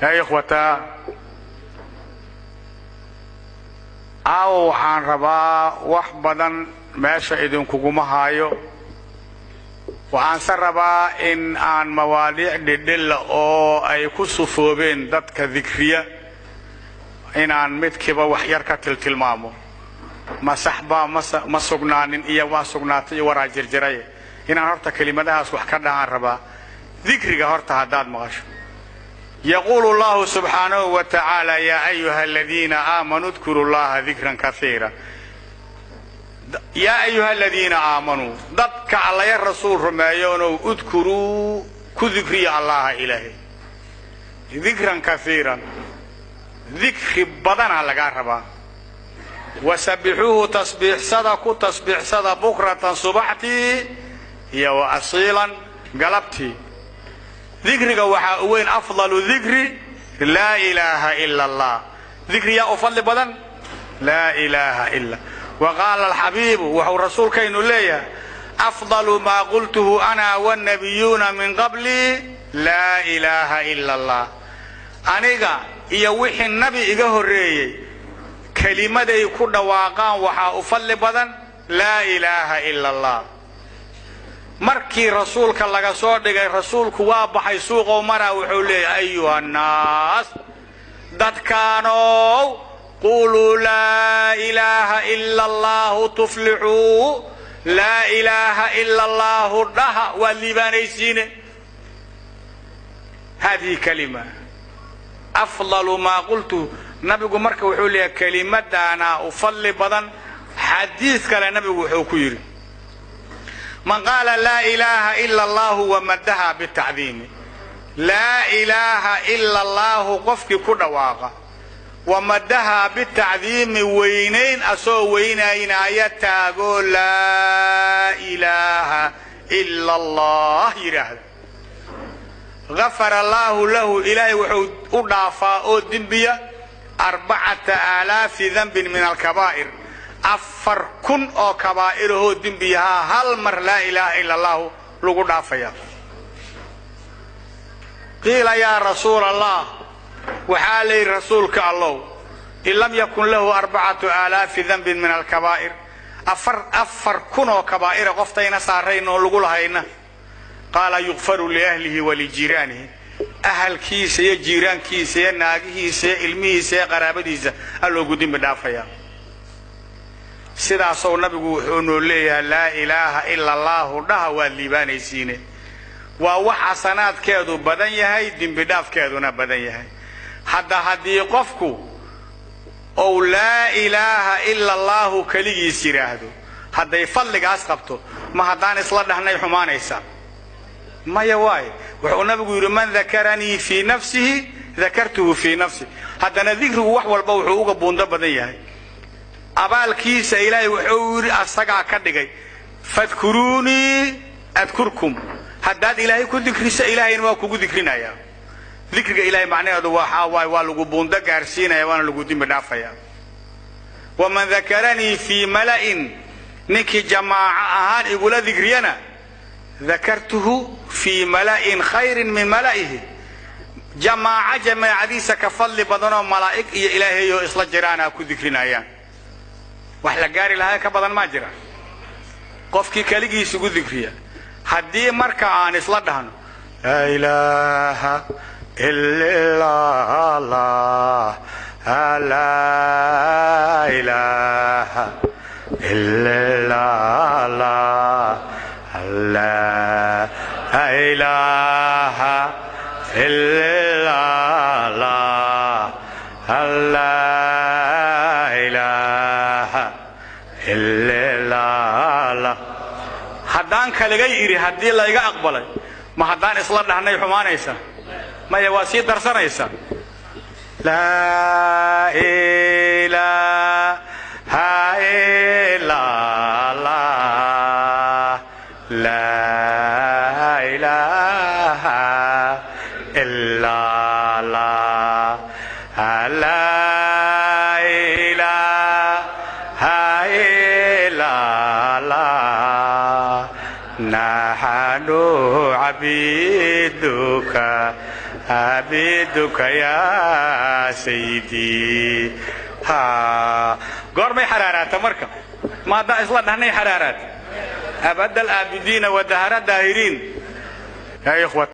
Yaa ikhwataa, caawa waxaan rabaa wax badan meesha idinkuguma haayo. Waxaanse rabaa in aan mawaadiic dhidhilla oo ay ku sufoobeen dadka dikriya inaan midkiiba wax yar ka tiltilmaamo. Ma saxbaa ma sugnaanin iyo waa sugnaatay iyo waraa jirjiray, inaan horta kelimadahaas wax ka dhahaan rabaa. Dikriga horta haddaad maqasho, yaquulu allahu subxaanahu wa tacaala: yaa ayuha aladiina aamanuu dkuruu llaha dikran kaiira. Yaa ayuha aladiina aamanuu, dadka allaya rasuul rumeeyoonow, udkuruu, ku dikriya allaha ilaahay, dikran kaiiran, dikri badanaa lagaa rabaa. Wasabixuuhu, tasbiixsada, ku tasbiixsada, bukratan, subaxtii, iyo wa asiilan, galabtii. Dikriga waxaa u weyn afdalu dikri laa ilaaha ila allah. Dikri yaa u fadli badan? Laa ilaaha ila. Wa qaala alxabiibu, wuxuu rasuulkaynu leeyahay: afdalu maa qultuhu ana wannabiyuuna min qablii laa ilaaha ila allah. Aniga iyo wixii nabi iga horreeyey kelimaday ku dhawaaqaan waxaa u fadli badan laa ilaaha ila allah. Markii rasuulka laga soo dhigay, rasuulku waa baxay, suuqow maraa, wuxuu leeyahay: ayuha annaas, dadkaanow, quuluu laa ilaaha ila allahu tuflixuu. Laa ilaaha ila allaahu dhaha, waad liibaanaysiine. Hadihi kalima afdalu maa qultu. Nabigu marka wuxuu leeyahay kelimadaanaa u fadli badan. Xadiis kale nabigu wuxuu ku yidhi: man qaala laa ilaaha ila allahu wamadaha bitacdiimi. Laa ilaaha ila allaahu qofkii ku dhawaaqa, wamadaha bitacdiimi, weynayn asoo weynaynaya taagoo laa ilaaha ila allah yidhaahda, gafara allaahu lahu, ilaahay wuxuu u dhaafaa oo dembiya 4000 dambin min alkabaa'ir, 4000 oo kabaa'irahoo dembiyahaa hal mar laa ilaaha ila allahu lagu dhaafaya. Qiila yaa rasuula allah, waxaa la yidhi: rasuulka allow, in lam yakun lahu 4000 dambin min alkabaa'ir, 4000 oo kabaa'ira qoftayna saarayn oo lagu lahayna? Qaala: yukfaru liahlihi walijiiraanihi. Ahalkiisa iyo jiiraankiisa iyo naagihiisa iyo ilmihiisa iyo qaraabadiisa alloogu dembi dhaafaya. Sidaasou nabigu wuxuu noo leeyahay: laa ilaaha ila allaahu dhaha, waad liibaanaysiine. Waa wax xasanaadkeedu badan yahay, dembi dhaafkeeduna badan yahay. Hadda haddii qofku ou laa ilaaha ila allaahu keligiis yidhaahdo, hadday fadligaas qabto, ma haddaan isla dhahnay xumaanaysaa? Maya waaye. Wuxuu nabigu yidhi: man dakaranii fii nafsihi dakartuhu fii nafsi. Haddana dikrigu wax walba wuxuu uga buundo badan yahay abaalkiisa. Ilaahay wuxuu yidhi, asagaa ka dhigay: fadkuruunii adkurkum. Haddaad ilaahay ku dikriso, ilaahayna waa kugu dikrinayaa. Dikriga ilahay macnaheedu waxaa waaye waa lagu buundo gaarsiinaya, waana lagu dembi dhaafaya. Waman dakaranii fii mala'in, ninkii jamaaco ahaan igula dikriyana, dakartuhu fii mala'in khayrin min mala'ihi, jamaaco jamaacadiisa ka fadli badanoo malaa'ig iyo ilaahayoo isla jiraanaa ku dikrinayaan. Wax la gaari lahaa ka badan maa jira qofkii keligiis ugu dikriya. Haddii marka aan isla dhahno laa ilaaha ila allah, laa ilaaha ila allah, laa ilaaha ila allah, laa ilaaha ila allah, haddaan kaligay idhi, haddii layga aqbalay, ma haddaan isla dhahnay xumaanaysa? Maya, waa sii darsanaysa. Laa ilaaha ila allah, laa ilaaha ila allah, laa ilaaha ila allah, naxanu cabiduka. Cabiduka yaa sayidii. Ha goormay xaraaraata marka? Ma haddaan isla dhahnay xaraaraata? Abadal aabidiina wa dahara daahiriin. Yaa ikhwat.